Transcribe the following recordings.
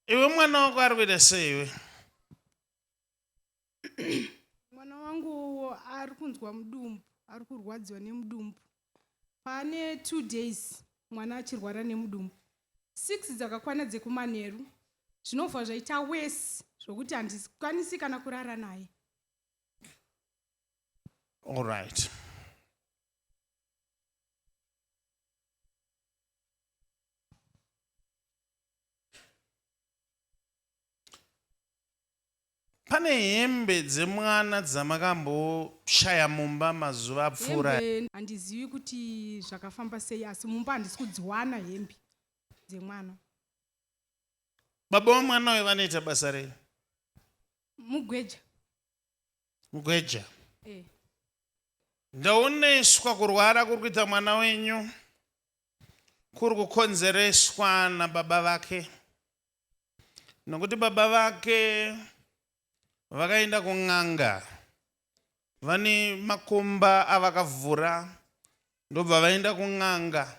Iwe mwana wako ari kuita sei iwe? Mwana wangu ari kunzwa mudumbu, ari kurwadziwa nemudumbu. Pane 2 days mwana achirwara nemudumbu. 6 dzakakwana dzekumanheru zvinobva zvaita worse zvokuti handikwanisi kana kurara naye. All right. Pane hembe dzemwana dzamakamboshaya mumba mazuva apfuura? Hembe handizivi kuti zvakafamba sei asi mumba handisi kudziwana hembe dzemwana. Baba vemwana uyu vanoita basa rei? Mugweja. Mugweja. Eh. Ndaoneswa kurwara kuri kuita mwana wenyu kuri kukonzereswa nababa vake nokuti baba vake vakaenda kun'anga vane makomba avakavhura ndobva vaenda kun'anga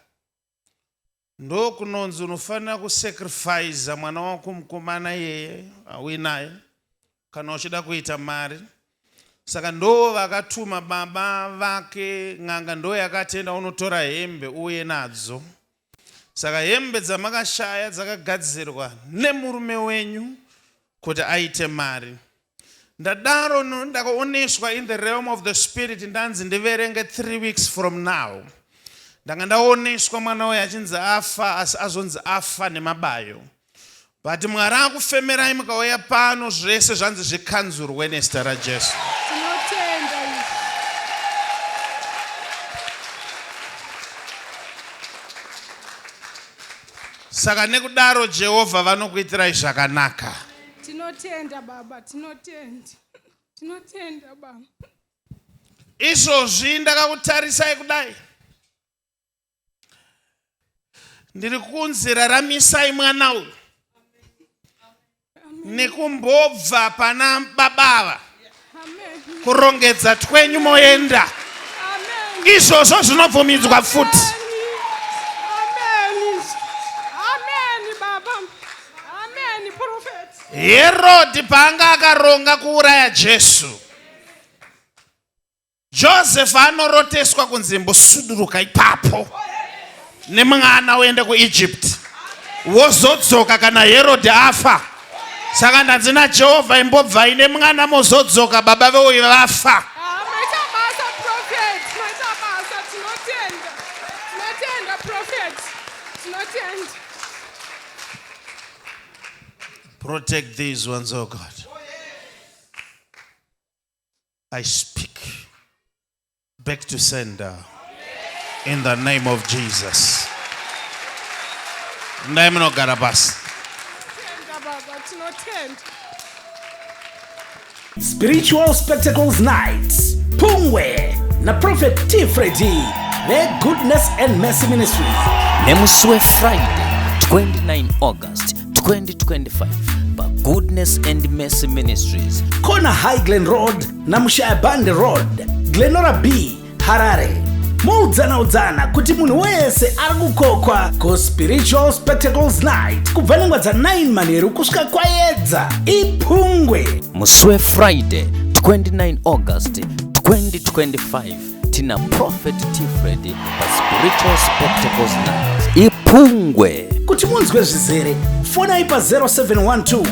ndokunonzi unofanira kusacrifice mwana wako mukomana iyeye auinaye kana uchida kuita mari saka ndo vakatuma baba vake n'anga ndo yakatenda unotora hembe uye nadzo saka hembe dzamakashaya dzakagadzirwa nemurume wenyu kuti aite mari ndadaro ndakaoneswa in the realm of the spirit ndanzi ndiverenge 3 weeks from now ndanga ndaoneswa mwana uyo achinzi afa asi azonzi afa nemabayo but mwari akufemerai mukauya pano zvese zvanzi zvikanzurwe nezita rajesu. Tinotenda izvi. Saka nekudaro Jehovha vanokuitirai zvakanaka. Tinotenda baba, tinotenda. Tinotenda baba. Izvozvi ndakakutarisai kudai. Ndiri kunzi raramisai mwana uyu nekumbobva pana baba ava kurongedza twenyu moenda izvozvo zvinobvumidzwa futi. Herodhi paanga akaronga kuuraya Jesu, Joseph anoroteswa kunzi imbosuduruka ipapo nemwana uende kuEgypt wozodzoka kana Herod afa. Saka ndanzi naJehovha imbobvai nemwana mozodzoka baba veuyu vafa. Ah, maita basa prophet, maita basa, tinotenda. Tinotenda prophet, tinotenda. Protect these ones, oh God. I speak back to sender in the name of Jesus. Ndai munogara pasi. Tenda baba, tinotenda. Spiritual Spectacles Nights Pungwe na Prophet T Freddy veGoodness and Mercy Ministries. Nemusi weFriday 29 August 2025 paGoodness and Mercy Ministries. Corner High Glen Road na Mushayabande Road, Glenora B, Harare. Moudzana udzana kuti munhu wese ari kukokwa kuSpiritual Spectacles Night kubva nenguva dza 9 manheru kusvika kwayedza. Ipungwe. Musi weFriday 29 August 2025 tina Prophet T Freddy paSpiritual Spectacles Night. Ipungwe. Kuti munzwe zvizere, fonai pa 0712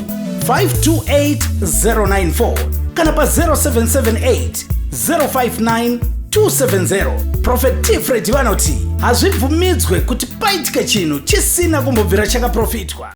528 094 kana pa 0778 059 270. Prophet T Freddy vanoti hazvibvumidzwe kuti paitike chinhu chisina kumbobvira chakaprofitwa.